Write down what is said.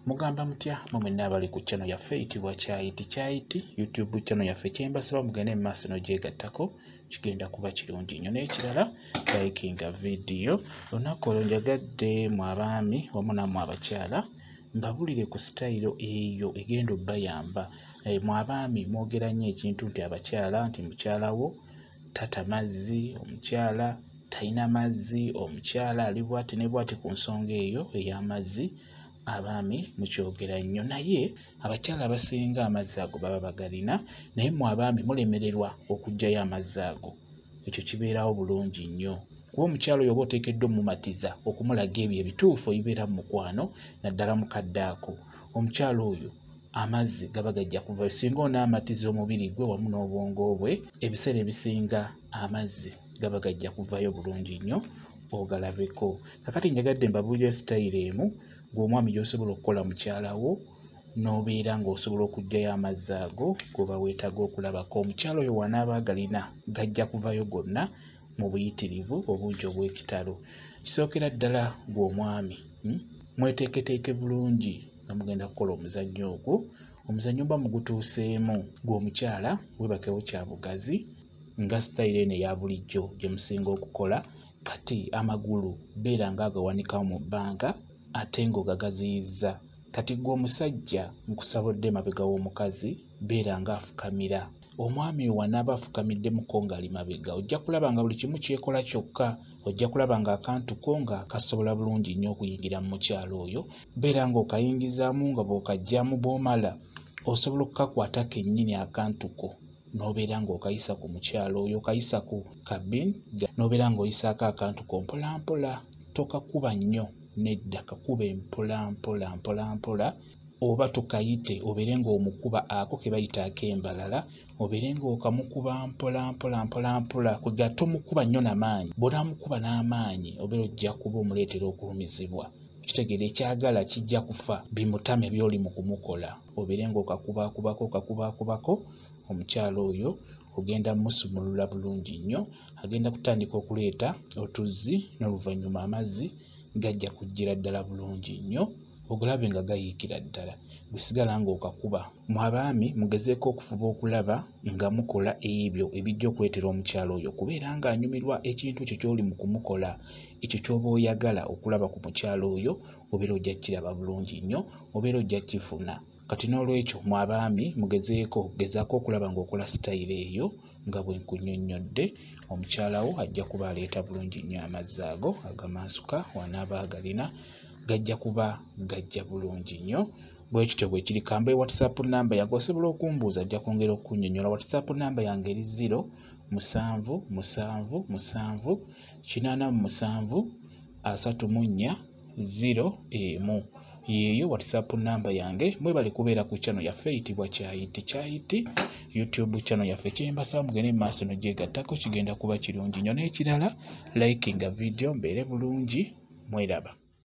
Mugamba mutya mwe mwenna abali ku channel yaffe eyitibwa Kyayiti Kyayiti YouTube channel yaffe, kyembasaba mugende mu maaso n'ogyegattako, kigenda kuba kirungi nnyo. N'ekirala, likinga vidiyo. Olunaku olwo njagadde mu abaami wamu nammwe abakyala mbabulire ku sitayiro eyo egenda obbayamba. Mwe abaami mwogera nnyo ekintu nti abakyala, nti mukyala wo tata mazzi, omukyala talina mazzi, omukyala ali bw'ati ne bw'ati. Ku nsonga eyo ey'amazzi abaami mukyogera nnyo, naye abakyala abasinga amazzi ago baba bagalina, naye mmwe abaami mulemererwa okuggyayo amazzi ago. Ekyo kibeerawo bulungi nnyo kuba omukyala oyo oba oteekeddwa omumatiza, okumulaga ebyo ebituufu ebibeera mu mukwano, naddala mu kadde ako. Omukyala oyo amazzi gaba gajja kuvayo singa onaamatiza omubiri gwe wamu n'obwongo bwe. Ebiseera ebisinga amazzi gaba gajja kuvayo bulungi nnyo ogalabeko. Kakati njagadde mbabuulire sitayiro emu gw'omwami gy'osobola okukola mukyala wo n'obeera ng'osobola okuggyayo amazzi ago g'oba weetaaga okulabako. Omukyala oyo wanaaba agalina gajja kuvayo gonna mu buyitirivu obungi obw'ekitalo. Kisookera ddala gw'omwami, mweteeketeeke bulungi nga mugenda kukola omuzannyo ogwo. Omuzannyo mba mugutuuseemu, gw'omukyala weebakewo kya bugazi nga sitayiro eno eya bulijjo gye musinga okukola. Kati amagulu beera ng'agawanikawo mu bbanga ate ng'ogagaziyizza. Kati ggwe omusajja nkusaba odde emabega w'omukazi, beera ng'afukamira. Omwami oyo wanaaba afukamiddemuko ng'ali mabega, ojja kulaba nga buli kimu kyekola kyokka. Ojja kulaba ng'akantu ko nga kasobola bulungi nnyo okuyingira mu mukyala oyo. Beera ng'okayingizaamu nga bw'okaggyamu, bw'omala osobola okukakwata kennyini akantu ko n'obeera ng'okayisa ku mukyala oyo, okayisa ku kabin n'obeera ng'oyisaako akantu ko mpola mpola. Tokakuba nnyo, nedda, kakube mpola mpola mpola mpola, oba tokayite obeere ng'omukuba ako ke bayita ak'embalala, obeere ng'okamukuba mpola mpola mpola mpola. Kwega tomukuba nnyo n'amaanyi. Bw'onaamukuba n'amaanyi obeera ojja kuba omuleetera okulumizibwa. Kitegeera ekyagala kijja kufa bimutame by'oli mu kumukola. Obeere ng'okakubaakubako okakubaakubako omukyala oyo ogenda musumulula bulungi nnyo, agenda kutandika okuleeta otuzzi, n'oluvannyuma amazzi gajja kujjira ddala bulungi nnyo, ogalabe nga gayiikira ddala. Gwe sigala ng'okakuba. Mwe abaami mugezeeko okufuba okulaba nga mukola ebyo ebijja okuleetera omukyala oyo okubeera ng'anyumirwa ekintu ekyo ky'oli mu kumukola. Ekyo ky'oba oyagala okulaba ku mukyala oyo obeera ojja kukiraba bulungi nnyo, obeera ojja kukifuna. Kati n'olwekyo mwe abaami mugezeeko, gezaako okulaba ng'okola sitayiro eyo nga bwe nkunnyonnyodde. Omukyala wo ajja kuba aleeta bulungi nnyo amazzi ago agamansuka, wanaaba agalina gajja kuba gajja bulungi nnyo. Bwe kityo bwe kiri. Kambe WhatsApp namba yange osobola okumbuuza, ajja kwongera okunnyonnyola. WhatsApp namba yange eri 0 7 7 7 87 34 0 1. Yeeyo WhatsApp namba yange. Mwebale kubeera ku channel yaffe eyitibwa Kyayiti Kyayiti YouTube channel yaffe. Kyembasaba mugende mu maaso n'ogyegattako, kigenda kuba kirungi nnyo. N'ekirala, likinga vidiyo, mbeere bulungi, mweraba.